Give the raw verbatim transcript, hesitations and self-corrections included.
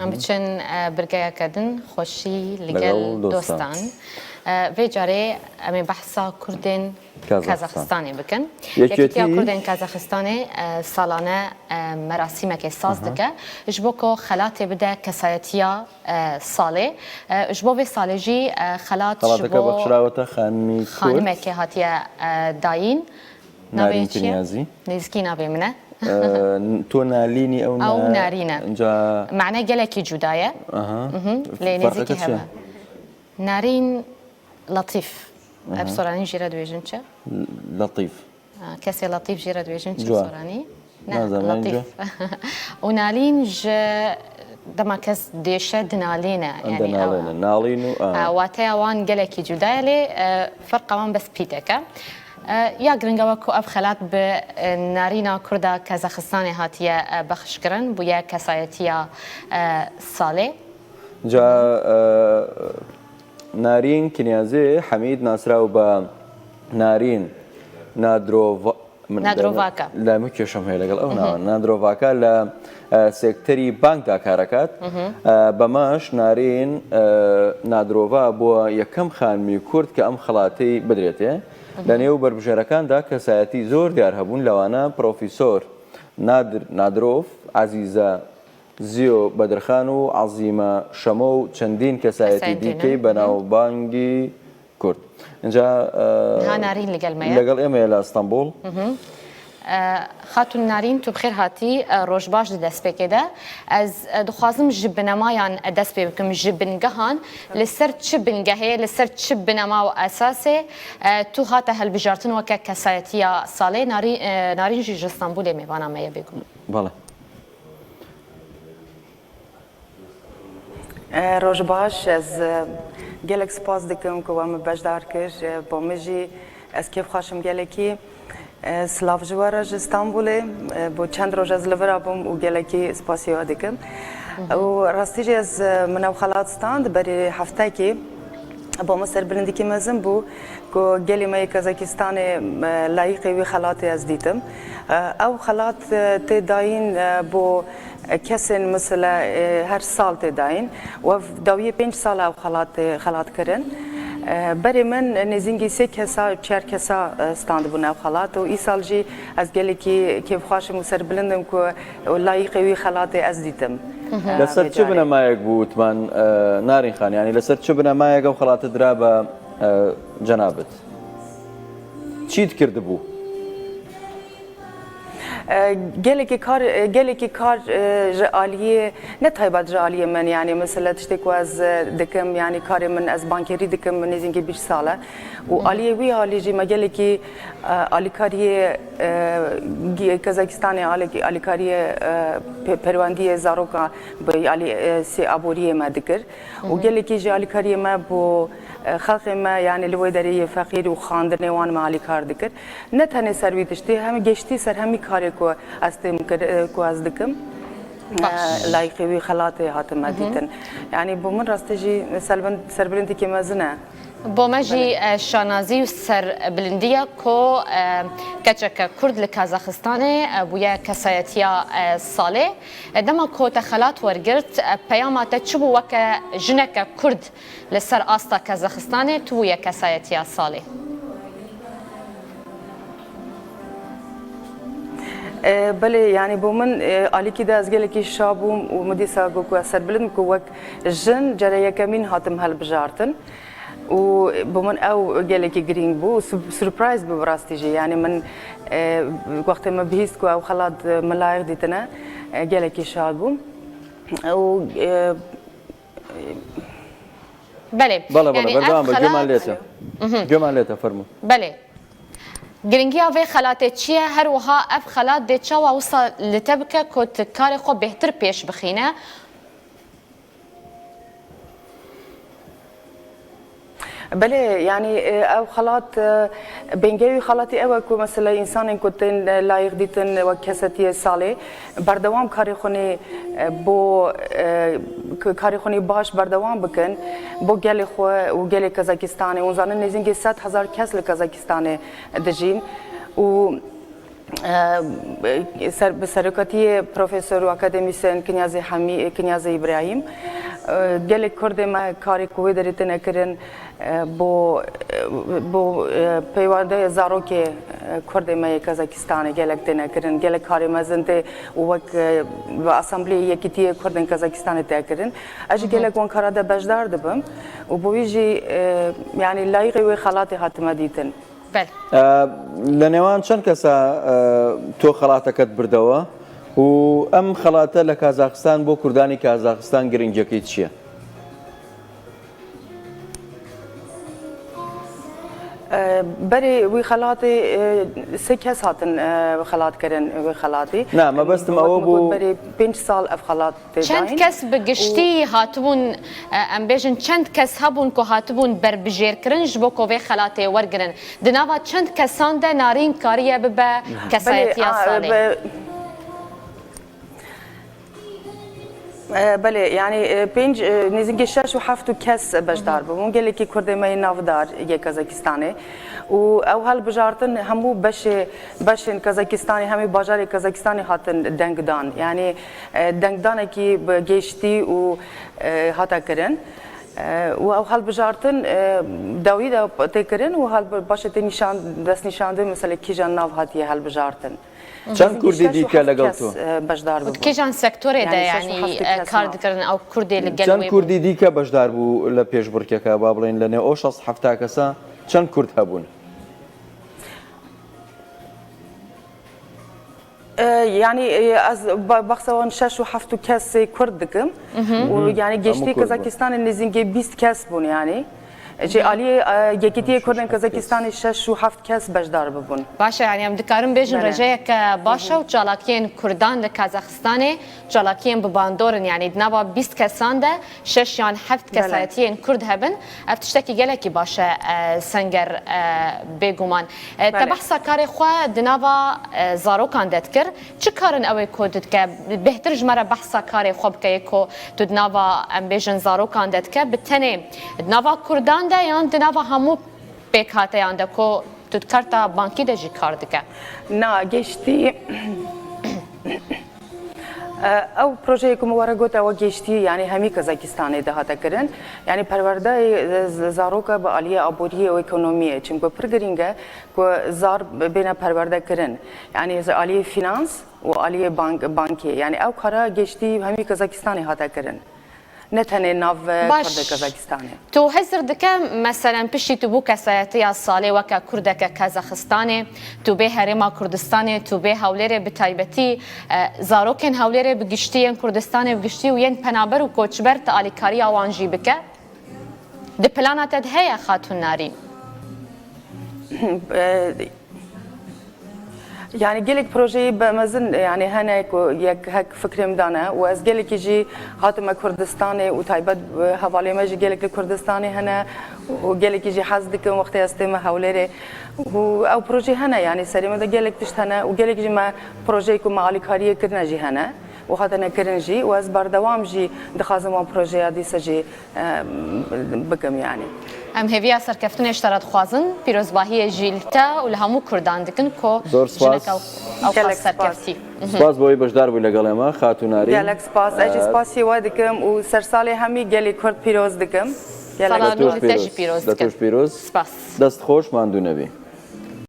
Em biçin e, birgeyeke din xweşî li gel dostan. E, vê carê em ê behsa Kurdên Kazaxistanê bikin. Yekîtiya Kurdên Kazaxistanê e, salane e, merasîmekê saz dike. Ji bo ku xelatê bide kesayetiya e, salê. E, ji bo vê salê jî e, xelat ji bo xanimekê hatiye e, dayîn. Navê çi ye? Nêzîkî navê min e. To Nalînî ew Ew Narîn e. Mane gelekî cuda ye. Lê nêzîkî hev e. Narîn Letîf. Ev soranî jî re dibêjin çi? Letîf. Kesê Letîf jî re dibêjin çi soranî? Ne, Letîf. Û Nalîn ji dema kes dêşe dinalîne. Dinalîne. Nalîn û wateya wan gelekî cuda ye lê e, ferqa wan bes pîtek e. E, ya giring e ku ev xelat bi e, narîna Kurda Kazaxistanê hatiye e, bexşkirin, bûye kesayetiya e, salê. Ca e, Narîn Kinyazê Hemîd nasraw be Narîn Nadrova. Nadrovaka. Lê min kêşem heye legal ew nava. Nadrovaka li e, sekterî bank da kar akat. E, Bemaş Narîn e, Nadrova bû yekem xanimî Kurd ke em xelatê bidrêtê. Li nêw berbijêrekan de kesayetî zor diyar hebûn, lewana Profesor Nadir Nadrov, Ezîze Ziyo Bedirxan û Ezîme Şemo û çendîn kesayetî dîkey benavbangî Kurd. Înca e, niha Narîn li gel me ye. Legel ême ye li Stenbol. E, Xatun Narîn, tu bi xêr hatî e, rojbaş di destpêkê de. Ez e, dixwazim ji binemayan e, dest pê bikim, ji bingehan. Li ser çi bingehê, li ser çi binema û esasê e, tu hate hilbijartin weke kesayetiya salê? Narî, e, Narîn jî ji Stenbolê mêvana me ye bêguman. Bale. E, roj baş, ez e, gelek spas dikim ku we min beşdar kir. E, bo min jî ez kêfxweş im gelekî. E, silav ji we re ji Stenbolê. E, bo çend roj ez li vir a bûm û gelekî spasî we dikim. Û rastî jî ez e, min ew xelat stand berî heftekê. Bo min serbilindîkî mezin bû ku gelê me yê Kazakistanê e, layîqê wî xelatê ez dîtim. E, ew xelat e, tê dayîn e, bo kesên misile e, her sal tê dayîn. Û ev dawiyê pênc sal e ew xelat tê xelat kirin. E, berê min nêzîngî sê kesa, çar kesa e, standibûn ew xelat û îsal jî ez gelekî kêfxweş im û serbilind im ku layîqê wî xelatê ez dîtim. Li ser çi binemayek bû, Utman e, Narîn Xan? Yanî li ser çi binemayek ew xelatê dirabe e, cenabit? Çî dikirdibû? E, gelekî kar, e, gelekî kar e, ji aliyê, ne taybet ji aliyê min, yanî mesela tiştê ku ez e, dikim, yanî karê min ez bankerî dikim nêzîngî bîst sal e. Û aliyê wî alî jî me gelekî e, alîkariyê e, gi- Kazakistanê alî- alîkariyê e, pe- perwendiyê zaroka bi alî e, sê aboriyê me dikir. Û gelekî jî alîkariyê me bo e, xelkê me, yanî li wê derê yê feqîr û xandinê wan me alîkar dikir. Ne tenê ser wî tiştî, hem geştî ser hemî karê ku ez têm kir, e, ku ez dikim. E, layîqê wî xelatê hatime dîtin. Yanî bo min rastî jî serbilind, serbilindîkê mezin e. Bo me jî e, şanazî û serbilindî ye ku e, keçeke Kurd li Kazaxistanê e, bûye kesayetiya e, salê. E, dema ku te xelat wergirt, e, peyama te çi bû weke jineke Kurd? Li ser asta Kazaxistanê tu bûye kesayetiya salê. E, belê, yanî bo min e, alîkî de ez gelekî şa bûm û min dîsa got ku ez serbilind bim ku wek jin cara yekemîn hatim hilbijartin. Û bo min ew gelekî girîng bû û su- surprise bû bi rastî jî. Yanî min e, wextê min bihîst ku ew xelat e, min layiq dîtine, e, gelekî şa bûm. Û e, Belê. Bale, bale, yanî ev berdewam be, xelat- Guma lê te. Guma lê te, fermo. Belê. Giringiya vê xelatê çi ye? Her wiha ev xelat dê çawa wisa li te bike ku tu karê xwe bêhtir pêş bixîne? Belê, yanî e, ew xelat, e, bêngehê wî xelatî ew e ku mesela însanên ku tên e, layîq dîtin wek kesetiyê salê, berdewam karê xwe nê e, bo e, k- karê xwe nê baş berdewam bikin bo gelê xwe û gelê Kazakistanê. Hûn zanin nêzîngê sed hezar kes li Kazakistanê dijîn û e, ser, bi serokatiyê Profesor û Akademîsyen Kinyazê Hemî, Kinyazê Îbrahîm, e, gelek Kurdê me karê ku wê derê têne kirin, e, bo, e, bo, e, peywandeya zarokê, e, Kurdê me yê Kazakistanê gelek têne kirin, gelek karê mezin tê û wek, e, bi Asambleyê Yekîtiyê Kurdên Kazakistanê tê kirin. Ez jî gelek wan kara de beşdar dibim û bo wî jî, e, yanî layîqê wê xelatê hatime dîtin. Belê. E, لە نێوان چەند کەسە، e, تۆ خەڵاتەکەت بردەوە و ئەم خەڵاتە لە کازاخستان بۆ کوردانی کازاخستان گرنگیەکەی چییە؟ E, berê wî xelatê, e, sê kes hatin, e, xelat kirin wê xelatê. Na, mebestim Wek ew min bû. Got, berê pênc sal ev xelat tê Çend dayîn kes bi û giştî hatibûn, e, em bêjin, çend kes hebûn ku hatibûn berbijêrkirin ji bo ku vê xelatê wergirin? Di nava çend kesan de Narîn kariye bibe Belê, kesayetiya a, salê? be-, E, belê, yanî, e, pênc, e, nêzîkî şeş û heft û kes beşdar bibûn. Gelekî Kurdê me yê navdar yê Kazakistanê. Û ew hilbijartin hemû beşê, beşên Kazakistanê, hemî bajarê Kazakistanê hatin dengdan. Yanî, e, dengdanekî bi gêştî û, e, hate kirin. E, û ew hilbijartin, e, dawî de tê kirin û hilbi-, başê tê nîşan, destnîşandin, mesela kîjan nav hatiye hilbijartin. Çend Kurdî dîke legel tu? Beşdar bû. Kîjan sektorê de, yanî, e, kar dikirin ew Kurdê li gel wê bû? Çend Kurdî dîke beşdar bû لە پێشبڕکێکە، با بڵێن لە نێو ئەو شەست حەفتا کەسە چەند کورد هەبوون؟ E, yanî, e, ez ba-, baxsa wan şeş û heft û kesê Kurd dikim. Û, yanî, geştî Kazakistanê nêzîngê bîst kes bûn, yanî. Ji aliyê, e, Yekîtiyê Kurdên Kazakistanê şeş û heft kes beşdar bibûn. Baş e, yanî em dikarin bêjin Belê. rêjeyeke baş e û çalakiyên Kurdan li Kazaxistanê çalakiyên bi bandor in. Yanî di nava bîst kesan de şeş yan heft Belê. kesayetiyên Kurd hebin. Ev tiştekî gelekî baş e, e, Senger, e, bêguman. E, te Belê. behsa karê xwe di nava, e, zarokan de dikir. Çi kar in ew ê ku tu dike? Bêhtir ji me re behsa karê xwe bike yê ku tu di nava, em bêjin, zarokan de dike, bi tenê di nava Kurdan de yan di nava hemû pêkhateyan de ku tu di karta bankî de jî kar dike? Na, geştî. E, ew projeyê ku min we re got, ew geştî, yanî hemî Kazakistanê de hate kirin. Yanî perwerdeyê, e, z-, zaroka bi aliyê aboriyê û ekonomiyê. Çimku pir girîng e ku zar bêne perwerde kirin. Yanî ji aliyê finans û aliyê bank-, bankê. Yanî ew kara geştî hemî Kazakistanê hate kirin. Ne tenê nav, e, Baş. Kurdê Kazakistanê. Tu hizir dike, meselen, piştî tu bû kesayetiya salê weke Kurdeke Kazaxistanê, tu bê Herêma Kurdistanê, tu bê Hewlêrê bi taybetî, e, zarokên Hewlêrê bi giştî, yên Kurdistanê bi giştî û yên penaber û koçber tu alîkariya wan jî bike? Di plana te de heye, Xatûn Narîn? E, Yanî gelek projeyê be-, mezin, yanî hene ku yek hek fikrê min de ne û ez gelekî jî hatime Kurdistanê û taybet, e, hevalê me jî gelek li Kurdistanê hene û gelekî jî hez dikim wextê ez tême Hewlêrê û ew projeyê hene, yanî serê min de gelek tişt hene û gelek jî me projeyê ku me alîkariyê kirine jî hene û hatine kirin jî û ez berdewam jî dixwazim wan projeya dîsa jî e, bikim, yanî. Em hêviya serkeftinê ji te re dixwazin, pîrozbahiyê jî li te û li hemû Kurdan dikin ku Zor spas. jineke ew, ew Gelek qas spas. serkeftî. Mhm. Spas bo wê beşdar bû legelê me, Xatûn Narîn. Gelek spas. Ez jî E, spasiyê we dikim û sersalê hemî gelê Kurd pîroz dikim. Gelek Sala spas. nû li te jî pîroz Datuş dikin. pîroz. Spas. Dest xweş, mandû nebî.